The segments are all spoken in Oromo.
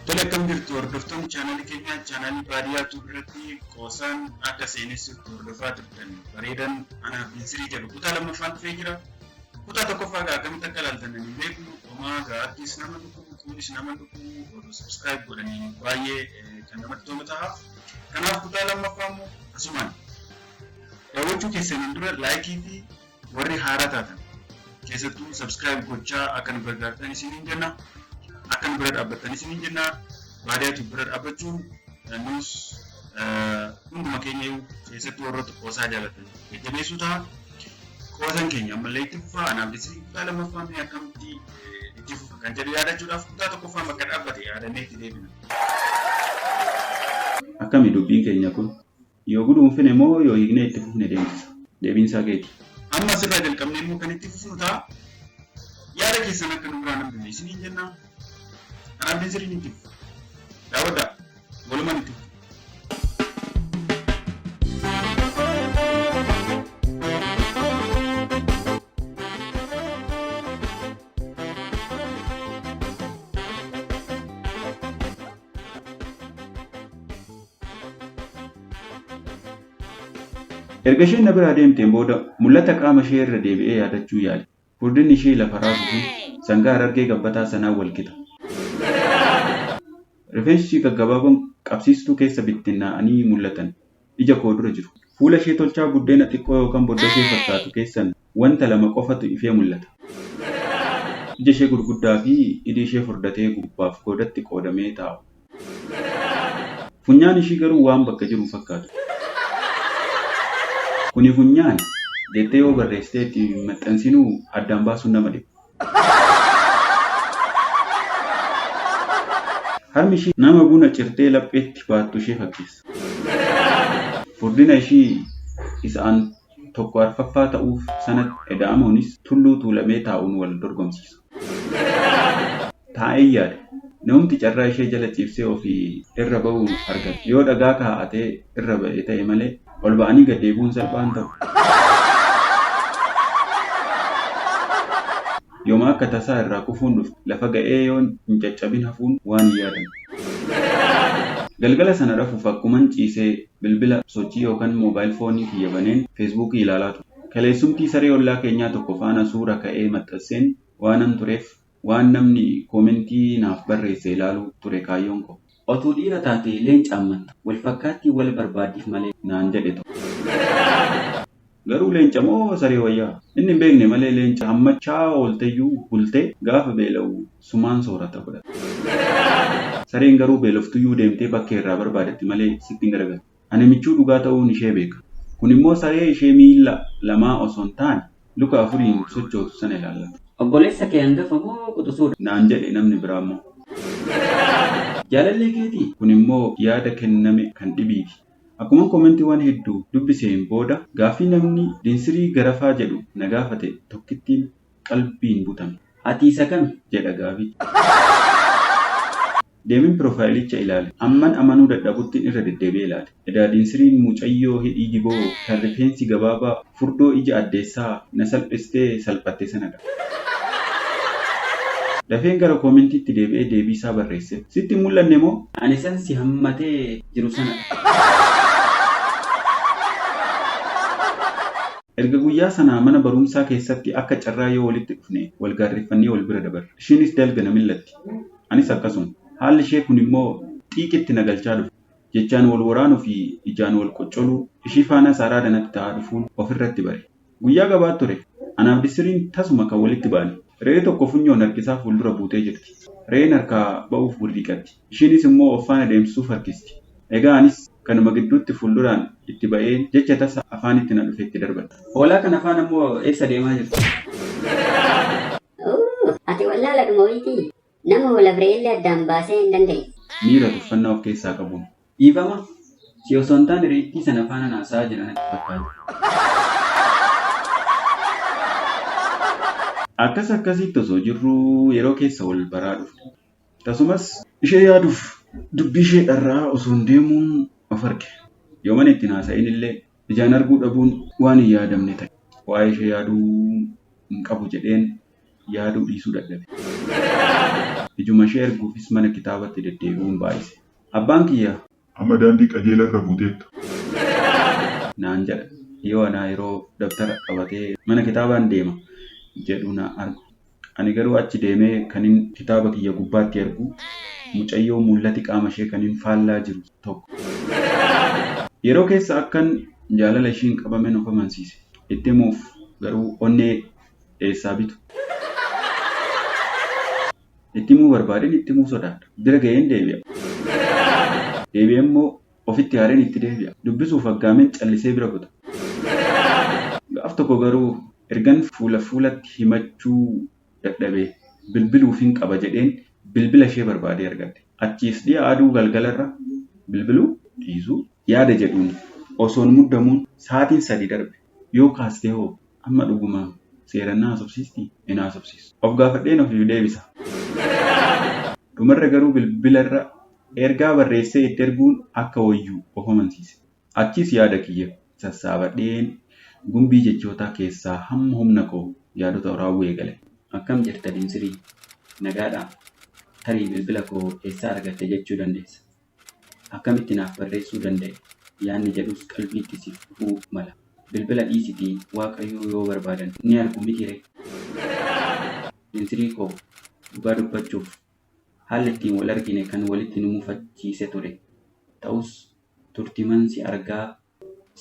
Tole, akkam jirtu hordoftoonni chaanalii keenyaa? Chaanalii Baadiyyaa Tube irratti qoosaan akka seenessutti hordofaa turtan bareedan anaaf Dinsirii jedhu kutaa lammaffaan dhufee jira. Kutaa tokkoffaa gaa akkamitti akka ilaaltan hin beeknu. Homaa gaa harkis nama dhukkubu, quunis nama dhukkubu, oduu subscribe godhanii baay'ee kan namatti tolu ta'a. Kanaaf kutaa lammaffaa immoo asumaan daawwachuu keessaniin dura like fi warri haaraa taatan keessattuu subscribe gochaa akka nu gargaartan isiniin jenna. Akka nu bira dhaabbattan isiniin jenna. Baadiyyaa Tube bira dhaabbachuun nus hunduma keenya iyyuu, keessattuu warroota qoosaa jaalatan jajjabeessuu ta'a. Qoosan keenya ammallee itti fufaa. Anaaf Dinsirii kutaa lammaffaan mee akkamitti itti fufa kan jedhu yaadachuudhaaf kutaa tokkoffaan bakka dhaabbate yaadannee itti deebina. Akkami dubbiin keenya kun? Yoo guduunfine moo yoo hiiknee itti fufne deemsisa? Deebiin isaa keeti. Amma asirraa jalqabnee immoo kan itti fufnu ta'a. Yaada keessan akka nu biraan hambifne isiniin jenna. Anaaf Dinsiriin itti fufa. Daawwadhaa. Walumaan itti fufa. Erga isheen na biraa deemteen booda mul'ata qaama ishee irra deebi'ee yaadachuu yaale. Furdinni ishee lafa raasu sun sangaa Harargee gabbataa sanaan wal gita. Rifeensi ishii gaggabaaboon qabsiistuu keessa bittinnaa'anii mul'atan ija koo dura jiru. Fuula ishee tolchaa buddeena xiqqoo yookaan boddoshee fakkaatu keessan wanta lama qofatu ifee mul'ata. Ija ishee gurguddaa fi hidhii ishee furdatee gubbaaf goodatti qoodamee taa'u. Funyaan ishii garuu waan bakka jiru hin fakkaatu. Kuni funyaani? Jettee yoo barreessitee itti hin maxxansinuu addaan baasuun nama dhiba. Harmi ishii nama buna cirtee lapheetti baattu ishee fakkeessa. Furdina ishii isa an tokko arfaffaa ta'uuf sanatti eda'amuunis tulluu tuulamee taa'uun wal dorgomsiisa. Taa'een yaade. Namumti carraa ishee jala ciibsee ofii irra ba'uu argate. Yoo dhagaa kaa'atee irra ba'e ta'e malee ol ba'anii gad deebi'uun salphaa hin ta'u. Yooma akka tasaa irraa kufuun dhufe lafa ga'ee yoo hin caccabin hafuun waan hin yaadamne. Galgala sana rafuuf akkuman ciisee bilbila sochii yookan mobile phone kiyya baneen feesbuukii ilaalaa ture. Kaleessumtii saree ollaa keenyaa tokko faana suura ka'ee maxxanseen waanan tureef waan namni koomentii naaf barreesse ilaaluu ture kaayyoon koo. Otuu dhiira taatee leenca hammatta. Wal fakkaattiin wal barbaaddiif malee. Naan jedhe tokko. Garuu leenca moo saree wayyaa? Inni hin beekne malee leenca hammachaa oolteyyuu bultee gaafa beela'u sumaan soorata godhata. Sareen garuu beeloftuyyuu deemtee bakkee irraa barbaadatti malee sitti hin garagaltu. Ani michuu dhugaa ta'uun ishee beeka. Kun immoo saree ishee miilla lamaa osoo hin taane luka afuriin sochootu sana ilaallata. Obboleessa kee hangafa moo quxusuudha? Naan jedhe namni biraa immoo. Jaalallee keetii? Kun immoo yaada kenname kan dhibiiti. Akkuman koomentiiwwan heddu dubbiseen booda gaaffii namni Dinsirii Garafaa jedhu na gaafate tokkittiin qalbiin butame. Ati isa kami? Jedha gaafichi. Deemeen piroofaayilicha ilaale. Amman amanuu dadhabuttin irra deddeebi'ee ilaale. Edaa Dinsiriin mucayyoo hidhii diboo kan rifeensi gabaabaa furdoo ija addeessaa na salphistee salphatte sanadha. Dafeen gara koomentiitti deebi'ee deebiisaa barreesseef. Sitti hin mul'anne moo? Ani isan si hammatee jiru sanadha. Erga guyyaa sanaa mana barumsaa keessatti akka carraa yoo walitti dhufne wal gaarreffannee wal bira dabarra. Ishiinis dalga na mil'atti. Anis akkasuma. Haalli ishee kun immoo xiiqitti na galchaa dhufe. Jechaan wal waraanuu fi ijaan wal qoccoluu ishii faanas araada natti ta'aa dhufuun ofirratti bare. Guyyaa gabaa ture. Anaaf Dissiriin tasuma kan walitti baane. Re'ee tokko funyoon harkisaa fuuldura buutee jirti. Re'een harkaa ba'uuf burriiqatti. Ishiinis immoo of faana deemsisuuf harkisti. Egaa anis kanuma gidduutti fuulduraan itti ba'een jecha tasa afaanitti na dhufe itti darbadhe. Hoolaa kana faana immoo eessa deemaa jirta? Ooh, ati wallaaladhuma wayitii. Nama hoolaaf re'eellee addaan baasee hin danda'e. Miira tuffannaa of keessaa qabuun. Dhiifama, si osoo hin taane reettii sana faanan haasa'aa jira natti fakkaate. Akkas akkasitti osoo jirruu yeroo keessa wal baraa dhufne. Tasumas ishee yaaduuf dubbii ishee dharra'aa osoon deemuun of arge. Yooman itti hin haasa'in illee ijaan arguu dhabuun waan hin yaadamne ta'e. Waa'ee ishee yaaduu hin qabu jedheen yaaduu dhiisuu dadhabe. Ijuma ishee arguufis mana kitaabatti deddeebi'uun baay'ise. Abbaan kiyya Amma daandii qajeelaa irra buuteetta. naan jedha. Yoo anaa yeroo dabtara qabatee mana kitaabaan deema jedhu na argu. Ani garuu achi deemee kanin kitaaba kiyya gubbaatti argu mucayyoo mul'ati qaama ishee kanin faallaa jiru tokko. Yeroo keessa akkan jaalala ishiin qabamen of amansiise. Itti himuuf garuu onnee eessaa bitu. Itti himuu barbaadeen itti himuu sodaadha. Bira ga'een deebi'a. Deebi'ee immoo ofitti aareen itti deebi'a. Dubbisuuf aggaameen callisee bira kuta. Gaaf tokko garuu ergan fuula fuulatti himachuu dadhabee bilbiluufin qaba jedheen bilbila ishee barbaadee argadhe. Achiis dhi'a aduu galgalarra bilbiluu dhiisuu yaada jedhuun osoon muddamuun sa'aatiin 3 darbe. Yoo kaastee hoo amma dhuguma seeraan na haasofsiistii? Hin haasofsiistu. Of gaafadheen ofiif deebisa. Dhumarra garuu bilbilarra ergaa barreessee itti erguun akka wayyu of amansiise. Achiis yaada kiyya sassaabadheen gumbii jechootaa keessaa hamma humna koo yaadota waraabuu eegale. Akkam jirta Dinsirii? Nagaadhaa? Tarii bilbila koo eessaa argatte jechuu dandeessa. Akkamitti naaf barreessuu danda'e? Yaadni jedhus qalbiitti siif dhufuu mala. Bilbila dhiisitii Waaqayyoo yoo barbaadan ni argu mitiree? Dinsirii koo dhugaa dubbachuuf haalli ittiin wal argine kan walitti nu mufachiise ture. Ta'us turtiman si argaa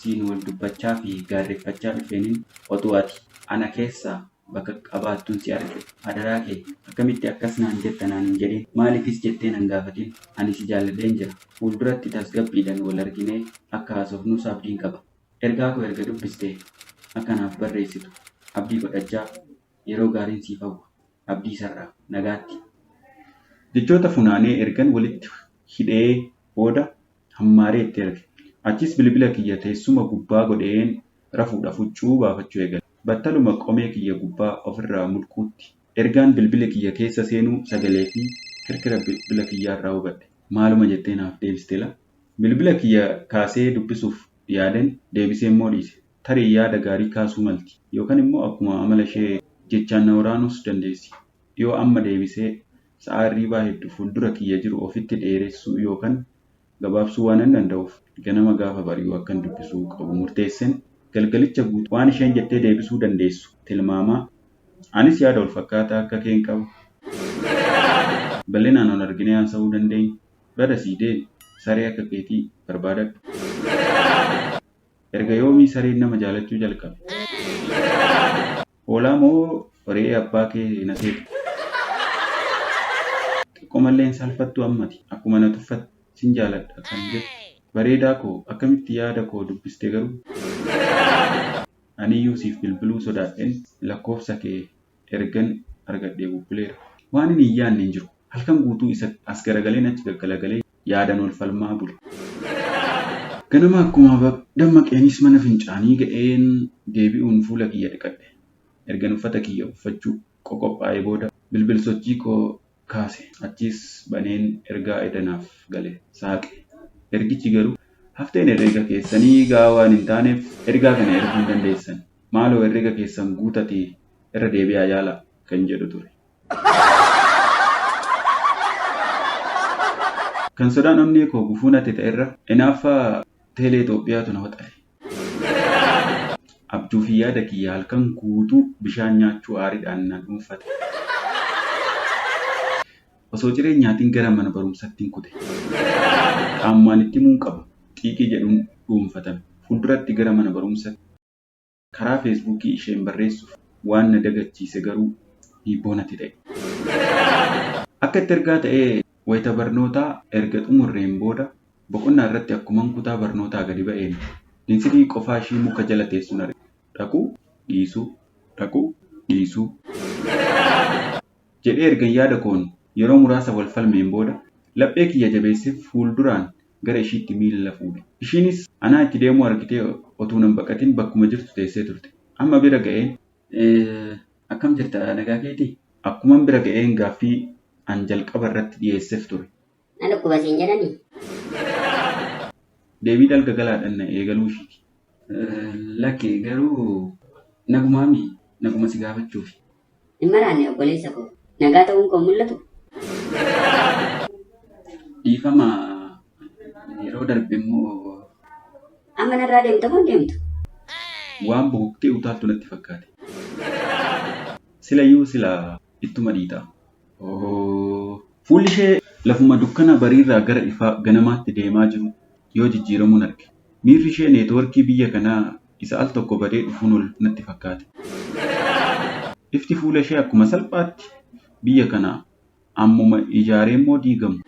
siin wal dubbachaa fi gaarreeffachaa dhufeenin otuu ati ana keessaa bakka qabaattuun si arge. Adaraa kee akkamitti akkas naan jetta naan hin jedhin. Maaliifis jettee nan gaafatin. Ani si jaalladheen jira. Fuulduratti tasgabbiidhaan wal arginee akka haasofnus abdiin qaba. Ergaa koo erga dubbistee akka naaf barreessitu abdii godhachaa yeroo gaariin siif hawwa. Abdii sarraa nagaatti. Jechoota funaanee ergan walitti hidhee booda hammaaree itti erge. Achis bilbila kiyya teessuma gubbaa godheen rafuudhaaf huccuu baafachuu eegale. Battaluma qomee kiyya gubbaa ofirraa mulquutti ergaan bilbila kiyya keessa seenuu sagalee fi kirkira bilbila kiyyaarraa hubadhe. Maaluma jettee naaf deebiste laa? Bilbila kiyya kaasee dubbisuuf yaaden deebisee immoo dhiise. Tarii yaada gaarii kaasuu malti. Yookaan immoo akkuma amala ishee jechaan na waraanuus dandeessi. Yoo amma deebisee sa'aa hirribaa hedduu fuuldura kiyya jiru ofitti dheeressuu yookaan gabaabsuu waanan danda'uuf ganama gaafa bari'u akkan dubbisuu qabu murteesseen galgalicha guutuu waan isheen jettee deebisuu dandeessu tilmaamaa anis yaada wal fakkaataa akka keen qaba. Bal'inaan ol arginee haasa'uu dandeenya. Bada sii deemi saree akka keetii barbaadadhu. Erga yoomii sareen nama jaalachuu jalqabe? Hoolaa moo re'ee abbaa kee na seetu? Xiqqoomallee hin saalfattu ammati. Akkuma na tuffatte sin jaaladha kan jettu. Bareedaa koo akkamitti yaada koo dubbiste garuu? Aniyyuu siif bilbiluu sodaadheen lakkoofsa kee ergan argadhee bubbuleera. Waan inni hin yaadne hin jiru. Halkan guutuu isa as garagaleen achi gaggalagalee yaadan wal falmaa bule. Ganama akkuma dammaqeenis mana fincaanii ga'een deebi'uun fuula kiyya dhiqadhe. Ergan uffata kiyya uffachuu qoqophaa'ee booda bilbil sochii koo kaase. Achiis baneen ergaa edanaaf gale saaqe. Ergichi garuu hafteen herreega keessanii gahaa waan hin taaneef ergaa kana erguu hin dandeessan. Maaloo herreega keessan guutatii irra deebi'aa yaalaa kan jedhu ture. Kan sodaan onnee koo gufuu natti ta'erra inaaffaa teelee Itoophiyaatu na waxale. Abjuu fi yaada kiyya halkan guutuu bishaan nyaachuu aariidhaan na dhuunfate. Osoo ciree hin nyaatin gara mana barumsattin kute. Qaamumaan itti himuun qaba xiiqii jedhuun dhuunfatame. Fuulduratti gara mana barumsatti karaa feesbuukii isheen barreessuuf waan na dagachiise garuu hiibboo natti ta'e. Akka itti ergaa ta'ee wayita barnootaa erga xumurreen booda boqonnaa irratti akkuman kutaa barnootaa gadi ba'een Dinsirii qofaa ishii muka jala teessuun arge. Dhaquu dhiisuu, dhaquu dhiisuu. Jedhee ergan yaada koon yeroo muraasa wal falmeen booda laphee kiyya jabeessee fuulduraan gara ishiitti miilla fuudhe. Ishiinis anaa itti deemuu argitee otuu nan baqatin bakkuma jirtu teessee turte. Amma bira ga'een. Akkam jirta nagaa keetii? Akkuman bira ga'een gaaffii an jalqaba irratti dhiyeessef ture. Na dhukkuba siin jedhanii? Deebii dalga galaadhaan na eegaluu ishiiti. Lakki garuu nagumaami naguma si gaafachuufi. Hin maraanne obboleessa koo. Nagaa ta'uun koo hin mul'atu? Dhiifama yeroo darbe immoo Amma narraa deemta moo hin deemtu? Waan bokoktee utaaltu natti fakkaate. Silayyuu silaa ittuma dhiita. Oo. Fuulli ishee lafuma dukkana bariirraa gara ifaa ganamaatti deemaa jiru yoo jijjiiramuun arge. Miirri ishee neetwoorkii biyya kanaa isa al tokko badee dhufuun ol natti fakkaate. Ifti fuula ishee akkuma salphaatti biyya kana ammuma ijaareemmoo diigamu.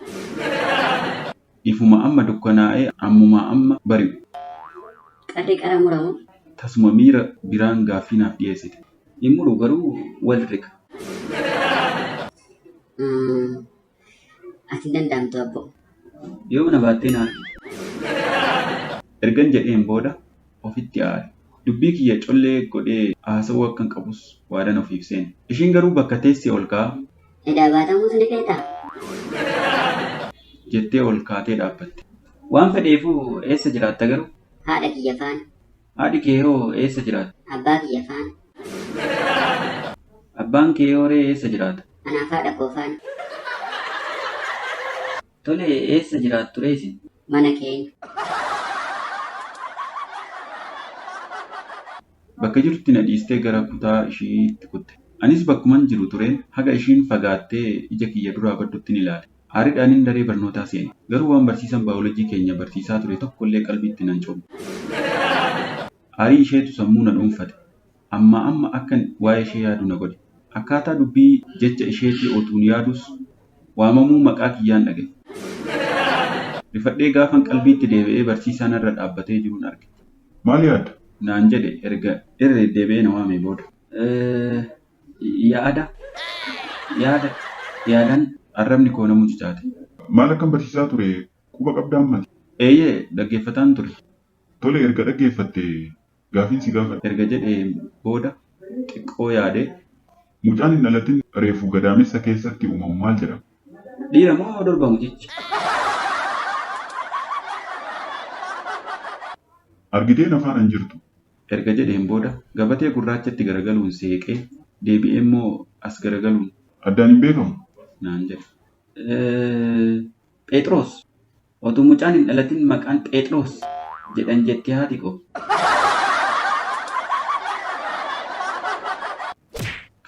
Ifuma amma dukkanaa'ee ammumaa amma bari'u. Qarri qara muramu. Tasuma miira biraan gaaffii naaf dhiyeessite. Hin muru garuu wal riqa. Ati hin danda'amtu abboo. Yoo na baattee na argi. Ergan jedheen booda ofitti aare. Dubbii kiyya collee godhee haasawuu akkan qabus waadan ofiif seene. Ishiin garuu bakka teesse ol ka'aa Edaa baatamuus ni feetaa? jettee ol kaatee dhaabbatte. Waan fedheefuu eessa jiraatta garuu? Haadha kiyya faana. Haadhi kee hoo eessa jiraata? Abbaa kiyya faana. Abbaan kee hoo ree eessa jiraata? Anaaf haadha koo faana. Tole eessa jiraattu ree isin? Mana keenya. Bakka jirtutti na dhiistee gara kutaa ishiitti kutte. Anis bakkuman jiru tureen haga ishiin fagaattee ija kiyya duraa badduttin ilaale. Aariidhaanin daree barnootaa seene. Garuu waan barsiisaan baayoloojii keenya barsiisaa ture tokkollee qalbiitti nan cobu. Aarii isheetu sammuu na dhuunfate. Ammaa amma akkan waa'ee ishee yaadu na godhe. Akkaataa dubbii jecha isheetii otuun yaadus waamamuu maqaa kiyyaan dhaga'e. Rifadhee gaafan qalbiitti deebi'ee barsiisaa narra dhaabbatee jirun arge. Maal yaadda? Naan jedhe erga irra deddeebi'ee na waamee booda. Yaada yaada yaadan Arrabni koo na mucucaate. Maal akkan barsiisaa ture quba qabdaa ammati? Eeyyee dhaggeeffataan ture. Tole erga dhaggeeffatte gaafiin si gaafadha. Erga jedhee booda xiqqoo yaadee Mucaan hin dhalatin reefu gadaamessa keessatti uumamu maal jedhama? Dhiira moo durba mucichi? Argiteen afaan hin jirtu. Erga jedheen booda gabatee gurraachatti garagaluun seeqee deebi'ee immoo as garagaluun Addaan hin beekamu. naan jedhe. Phexros. Otuu mucaan hin dhalatin maqaan Phexros jedhan jetti haati koo.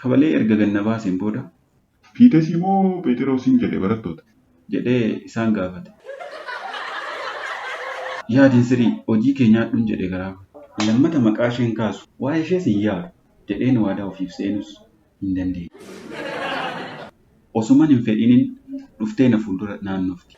Kabalee erga gad na baaseen booda Fiitesii moo Pheexiroosiin jedhe barattoota? jedhee isaan gaafate. Yaa Dinsirii hojii kee nyaadhun jedhe garaa kootti. Lammata maqaa ishee hin kaasu, waa'ee ishees hin yaadu jedheen waadaa ofiif seenus hin dandeenye. Osuman hin fedhinin dhuftee na fuuldura naannofti.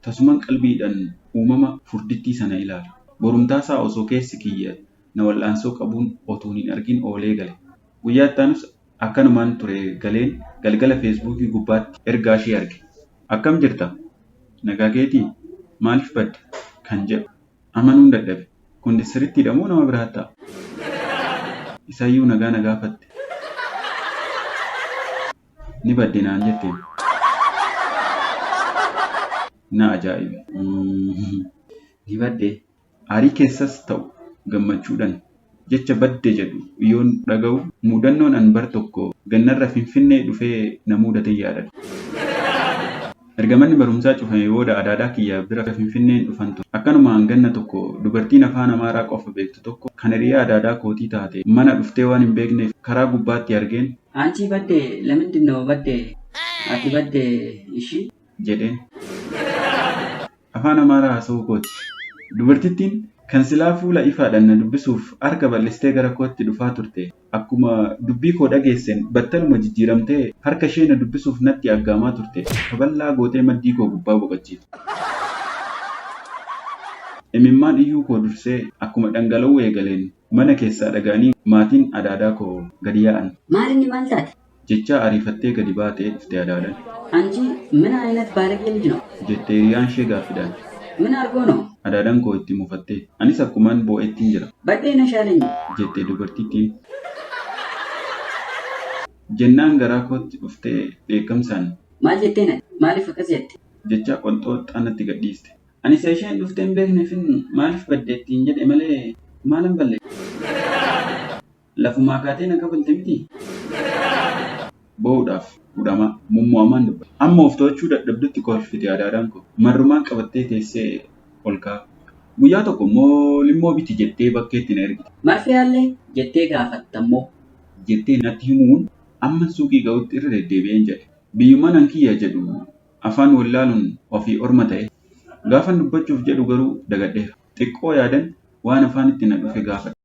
Tasuman qalbiidhaan uumama furdittii sana ilaala. Borumtaasaa osoo keessi kiyya na wal'aansoo qabuun otuun hin argin oolee gale. Guyyaa itti aanus akkanumaan ture galeen galgala feesbuukii gubbaatti ergaa ishee arge. Akkam jirta? Nagaa keetii? Maaliif badde? Kan jedhu. Amanuun dadhabe. Kun sirrittiidha moo nama biraa ta'a? Isayyuu nagaa na gaafatte. Ni badde naan jetteen. Na ajaa'ibe. Ni badde. Aarii keessas ta'u gammachuudhaan jecha badde jedhu yoon dhaga'u mudannoon an bar tokko gannarra Finfinnee dhufee na mudate yaadadha. Erga manni barumsaa cufamee booda adaadaa kiyya bira Finfinneen dhufan ture. Akkanumaan ganna tokko dubartiin afaan Amaaraa qofa beektu tokko kan hiriyaa adaadaa kootii taate mana dhuftee waan hin beekneef karaa gubbaatti argeen አንቺ በዴ ለምንድን ነው በዴ አቲ በዴ እሺ jedheen. Afaan Amaaraa haasa'uu kooti. Dubartittiin kan silaa fuula ifaadhaan na dubbisuuf harka bal'istee gara kootti dhufaa turte. Akkuma dubbii koo dhageesseen battaluma jijjiiramtee harka ishee na dubbisuuf natti aggaamaa turte. Kaballaa gootee maddii koo gubbaa boqochiifte. Imimmaan iyyuu koo dursee akkuma dhangala'uu eegaleen mana keessaa dhaga'anii maatiin adaadaa koo gadi yaa'an. Maal inni maal taate? Jechaa ariifattee gadi baatee dhufte adaadaan. አንቺ ምን አይነት ባለጌ ልጅ ነው? Jette hiriyaan ishee gaaffiidhaan. ምን አድርጎ ነው? Adaadaan koo itti mufattee anis akkumaan boo'ettiin jira በዴ ነሽ አለኝ። jette dubartittiin. Jennaan garaa kootti dhuftee dheekkamsaan maal jetteen ati? Maaliif akkas jette? jechaa qonxooxxaa natti gadhiiste. Ani isa isheen dhuftee hin beekneefin maaliif badde ittiin jedhe malee maalan balleesse? Lafumaa kaatee na kabalte miti? Boo'uudhaaf hudhamaa mummu'amaan dubbadhe. Amma of to'achuu dadhabdutti kolfite adaadaan koo. Marrumaan qabattee teessee ol ka'a. Guyyaa tokko immoo limmoo biti jettee bakkeetti na ergite. Marfee jettee gaafattammoo. Jettee natti himuun amma suuqii ga'utti irra deddeebi'een jedhe. Biyyummaan an kiyya jedhu afaan wallaaluun ofii orma ta'e. Gaafan dubbachuuf jedhu garuu dagadheera. Xiqqoo yaadan waan afaan itti na dhufe gaafadhe.